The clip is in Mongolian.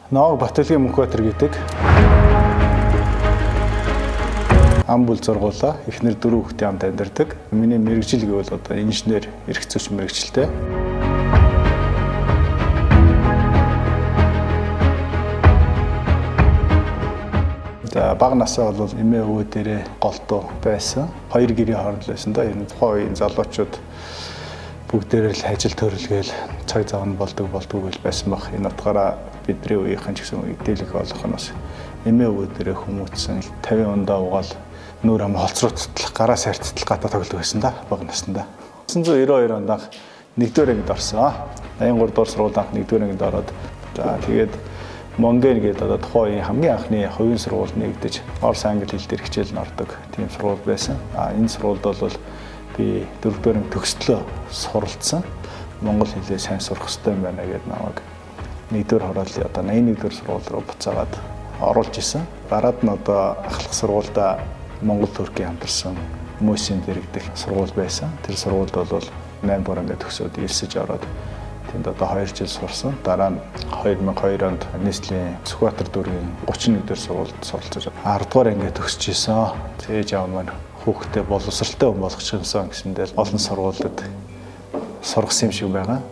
Ноог Батөлгийн Мөнхбаатар гэдэг. Ам бүл зургуулаа. Эхнэр дөрөв хүүхдийн хамт амьдардаг. Миний мэргэжил гэвэл одоо инженер, эрх зүйч мэргэжилтэй. За бага насаа бол эмээ өвөө дээрээ голдуу байсан. Хоёр гэрийн хооронд л байсан да. Энэ тухайн үеийн залуучууд бүгдээрээ л ажил төрөлгээл цаг зав нь болдог болдгоо гэж байсан баг. Энэ утгаараа бидний үеийнхэн ч гэсэн дийлэнх олох нь бас эмээ өвөө дээрээ хүмүүцсэн 50 ондоо угаал нүүр ам холцрууттал гараа сарттал гадаа тоглодог байсан да бага наснда. 1992 онд анх 1-р ангид орсон. 83 дугаар сургуульд анх 1-р ангид ороод за тэгээд Монген гэдэг одоо тухайн үеийн хамгийн анхны хувийн сургууль нэгдэж Орос англи хэл дээр хичээл нь ордог тийм сургууль байсан. А энэ сургуульд бол би 4-р анги төгслөө суралцсан. Монгол хэлээ сайн сурах хэрэгтэй юм байна гэдээ намайг 1-р хорооллын одоо 81-р сургууль руу буцаагаад оруулж исэн. Дараад нь одоо ахлах сургуульда Монгол Туркийн хамтарсан Мөсийн дэрэгдэх сургууль байсан. Тэр сургуульд бол 8 дугаар анги төгсөөд элсэж ороод тэнд одоо 2 жил сурсан. Дараа нь 2002 онд нийслэлийн Сүхбаатар дүүргийн 31-р сургуульд суралцаж 10 дугаар анги төгсөж исэн. Цээж аав маань хүүхдээ боловсралтай хүн болгочих юмсан гэсэндээ олон сургуулиуд сургасан юм шиг байгаа.